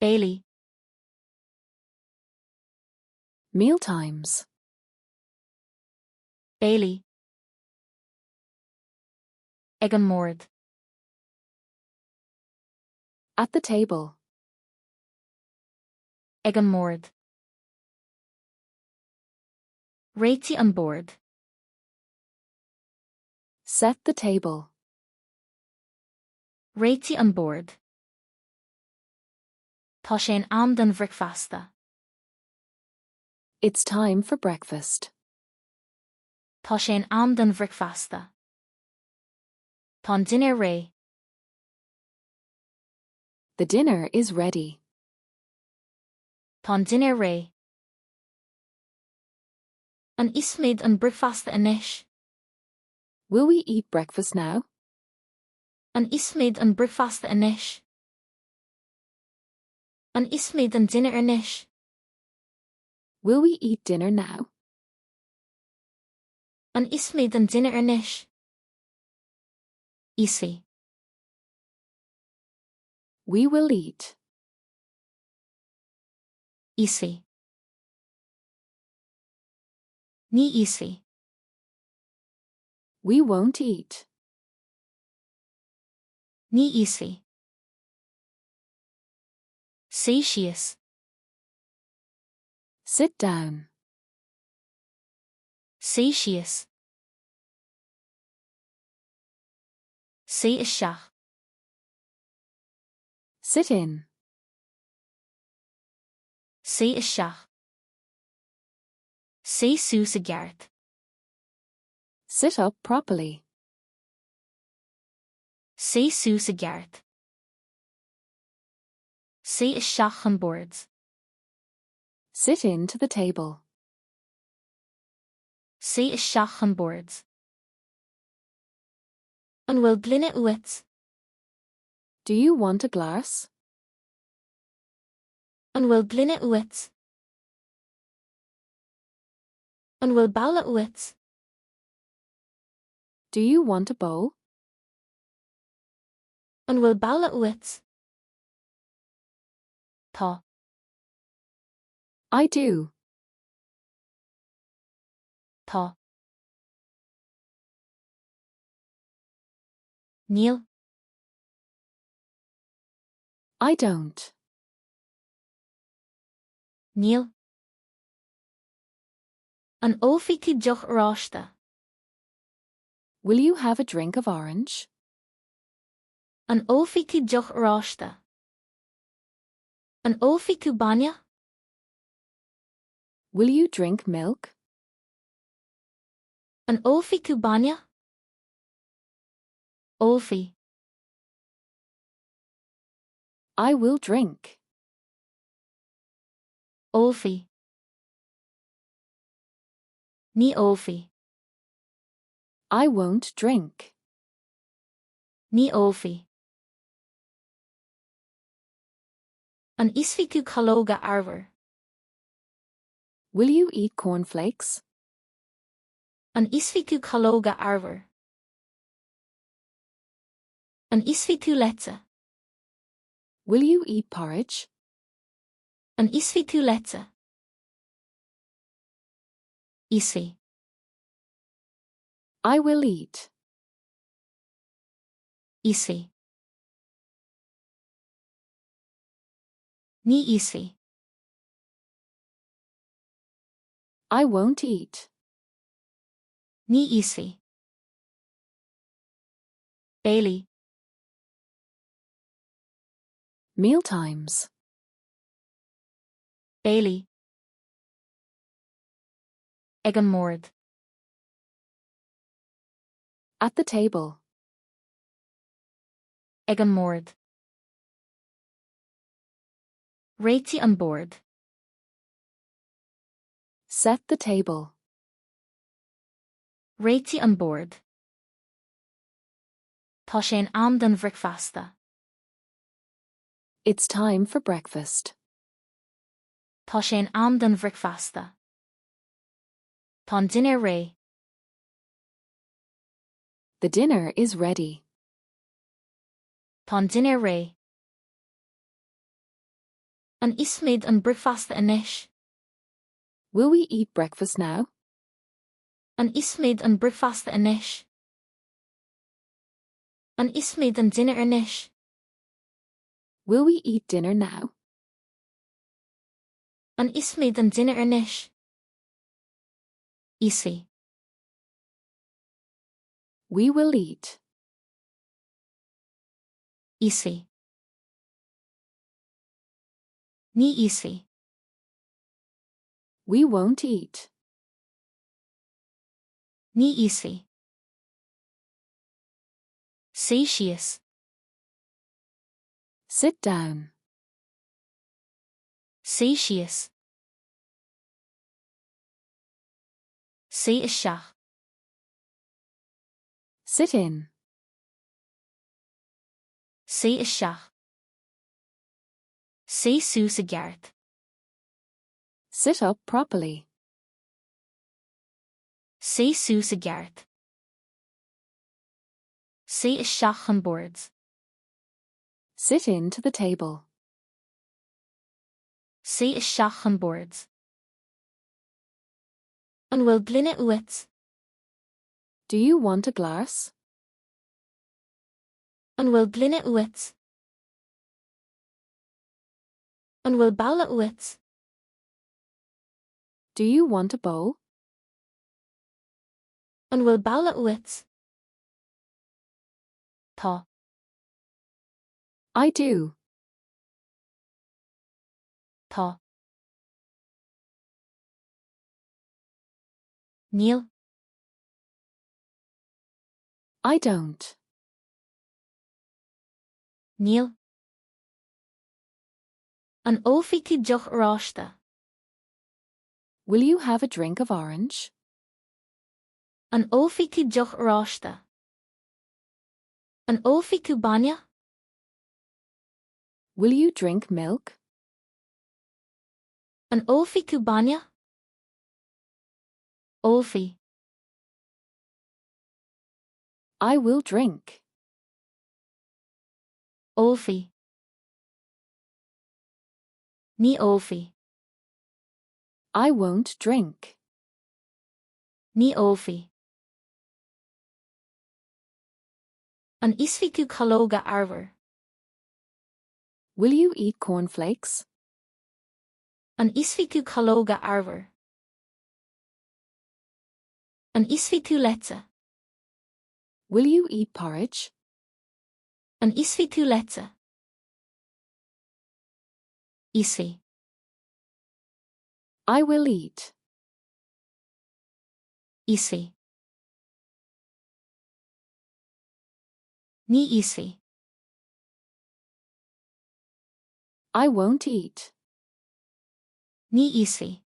Béilí. Mealtimes. Béilí. Ag an mbord. At the table. Ag an mbord. Réitigh an bord. Set the table. Réitigh an bord. Tá sé in am don bhricfeasta. It's time for breakfast. Tá sé in am don bhricfeasta. Tá an dinnéar réidh. The dinner is ready. Tá an dinnéar réidh. An íosfaimid an bricfeasta anois? Will we eat breakfast now? An íosfaimid an bricfeasta anois? An íosfaimid an dinnéar anois? Will we eat dinner now? An íosfaimid an dinnéar anois? Íosfaidh. We will eat. Íosfaidh. Ní íosfaidh. We won't eat. Ní íosfaidh. Suigh síos. Sit down. Suigh síos. Suigh isteach. Sit in. Suigh isteach. Suigh suas i gceart. Sit up properly. Suigh suas i gceart. Suigh isteach chun boird. Sit in to the table. Suigh isteach chun boird. An bhfuil gloine uait? Do you want a glass? An bhfuil gloine uait? An bhfuil babhla uait? Do you want a bowl? An bhfuil babhla uait? Tá. I do. Tá. Níl. I don't. Níl. An ólfaidh tú deoch oráiste? Will you have a drink of orange? An ólfaidh tú deoch oráiste? An ólfaidh tú bainne? Will you drink milk? An ólfaidh tú bainne? Ólfaidh. I will drink. Ólfaidh. Ní ólfaidh. I won't drink. Ní ólfaidh. An íosfaidh tú calóga arbhair? Will you eat cornflakes? An íosfaidh tú calóga arbhair? An íosfaidh tú leite? Will you eat porridge? An íosfaidh tú leite? Íosfaidh. I will eat. Íosfaidh. Ní íosfaidh. I won't eat. Ní íosfaidh. Béilí. Mealtimes. Béilí. Ag an mbord. At the table. Ag an mbord. Réitigh an bord. Set the table. Réitigh an bord. Tá sé in am don bhricfeasta. It's time for breakfast. Tá sé in am don bhricfeasta. Tá an dinnéar réidh. The dinner is ready. Tá an dinnéar réidh. An íosfaimid an bricfeasta anois? Will we eat breakfast now? An íosfaimid an bricfeasta anois? An íosfaimid an dinnéar anois? Will we eat dinner now? An íosfaimid an dinnéar anois? Íosfaidh. We will eat. Íosfaidh. Ní íosfaidh. We won't eat. Ní íosfaidh. Suigh síos. Sit down. Suigh síos. Suigh isteach. Sit in. Suigh isteach. Suigh suas i gceart. Sit up properly. Suigh suas i gceart. Suigh isteach chun boird. Sit in to the table. Suigh isteach chun boird. An bhfuil gloine uait? Do you want a glass? An bhfuil gloine uait? An bhfuil babhla uait? Do you want a bowl? An bhfuil babhla uait? Tá. I do. Tá. Níl. I don't. Níl. An ólfaidh tú deoch oráiste? Will you have a drink of orange? An ólfaidh tú deoch oráiste? An ólfaidh tú bainne? Will you drink milk? An ólfaidh tú bainne? Ólfaidh. I will drink. Ólfaidh. Ní ólfaidh. I won't drink. Ní ólfaidh. An íosfaidh tú calóga arbhair? Will you eat cornflakes? An íosfaidh tú calóga arbhair? An íosfaidh tú leite? Will you eat porridge? An íosfaidh tú leite? Íosfaidh. I will eat. Íosfaidh. Ní íosfaidh. I won't eat. Ní íosfaidh.